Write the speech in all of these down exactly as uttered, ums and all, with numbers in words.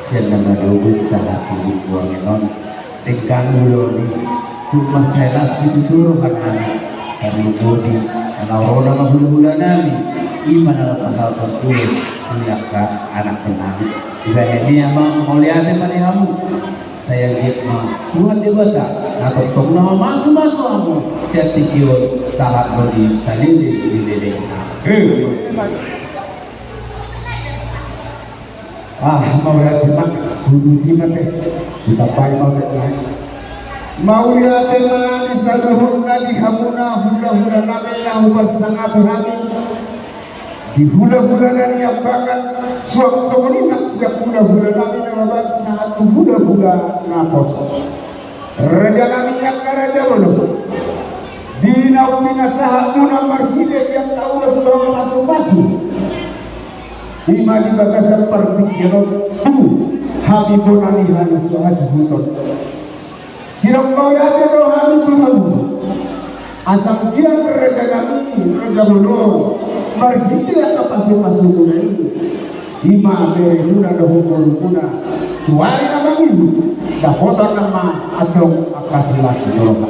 Sian na malogut sahat tu lingkungan on. Denggan ulaon i. Tung mansai las situtu roha nami. Tarlumobi na ro nama hulahula nami. I ma na laho pasahathon ulaon tu angka anakkon nami. Dibahen i amang, mauliate ma di hamu. Sai anggiat ma Tuhan Debata na tongtong na mamasumasu hamu sian tingki on sahat ro di saleleng ni lelengna. Ah, mauliate ma, huduti ma pe, ditambai ma pe nai. Mauliate ma di saluhutna di hamuna hulahula nami na hupasangapi hami. Di hulahula na niambangan, suang songon i nang sian hulahula nami na mabangsat tu hulahula naposo. Raja nami angka raja bolon. Di na pinasahatmuna marhite di angka ulos dohot pasupasu. I ma di bagasan partingkian on tu hami bona ni hasuhuton. Sirang mauliate do hami tu hamu. Asa anggiat raja nami, raja bolon, marhite angka pasupasu muna i. I ma beremuna dohot borumuna. Tu ari na mangihut, dapotan nama antong angka silas ni roha.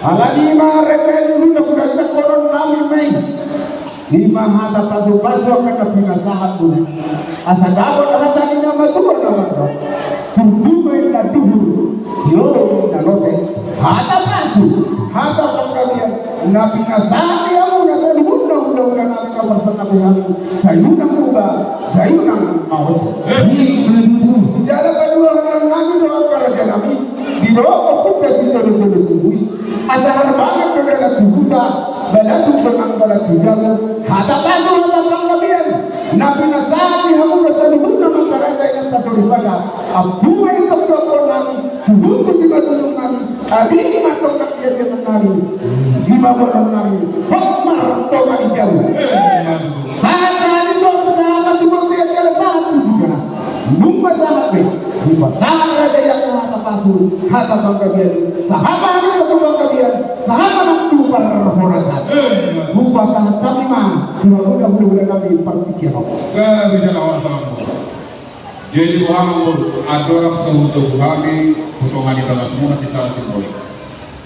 Alani i ma raja i, hulahula, hulahula nami ma i. I ma hata pasupasu angka na pinasahatmuna. Asa dapot hata ni na matua na mandok. Tutu ma inna duhur, tio ma inna lote. Hata pasu, hata panggabean na pinasahat ni hamuna saluhutna hulahula nami na hupasangapi hami. Sai unang muba, sai unang maosi. Jala paduahon nami do angka raja nami. Didok ompunta sijolojolo tubu i. Asa harbangan do dalan tu huta, balatuk do nang dalan tu jabu. Hata pasu, hata panggabean na pinasahat ni hamuna saluhutna amanta raja, inanta soripada. Ampu ma i tongtong nami, tubu tu simatulung nami. Adili ma tongtong dia dia nami. Di ma bolon nami. Hot martonga di jabu. Sahat, sahat di solu, sahat di bontean, jala sahat tu tiga. Nunga sahat be. Hupasahat raja i angka hata pasu, hata panggabean. Sahat ma hami tu panggabean, sahat ma nang tu parhorasan. Hupasahat hami ma tu hamuna hulahula nami partingkian on. Gabe jala horas ma. Jadi boha ma, Amangboru, andorang so hutogu hami potongan ni bagasmuna secara simbolik.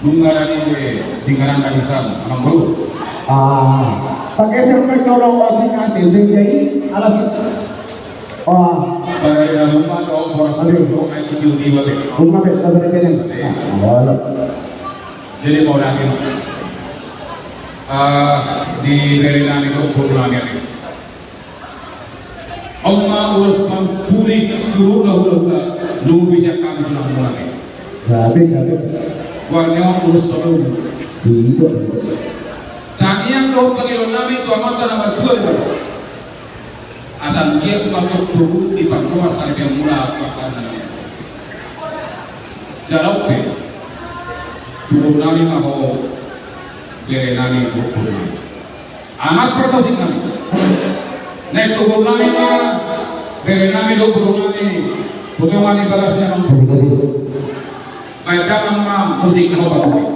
Nunga ra ni be, tinggalan dari sana, Amangboru. Ah, pageser ma jolo otik ate, be jadi alas. Ah. Pada dalam rumah atau boras. Aduh. Itu ai cium di babe. Rumah be, pada kene. Nah, wala. Jadi mau lagi. Ah, di bere nami, boru nami. On ma ulos pampuli tu hulahula, nunga bisa hami tu hamuna be. Gabe, gabe. Boha ni on ulos pampuli. Tangiang dohot pangidoan nami tu Amanta na martua Debata. Asa anggiat ma tongtong di parhorasan ni hamuna tu angka na. Jala on pe tu boru nami ma ho, bere nami, boru nami. Anak parmusik nami. Naeng tu boru nami ma, bere nami dohot boru nami, potongan ni bagas ni amang. Baen damang ma musik na ho pamusik.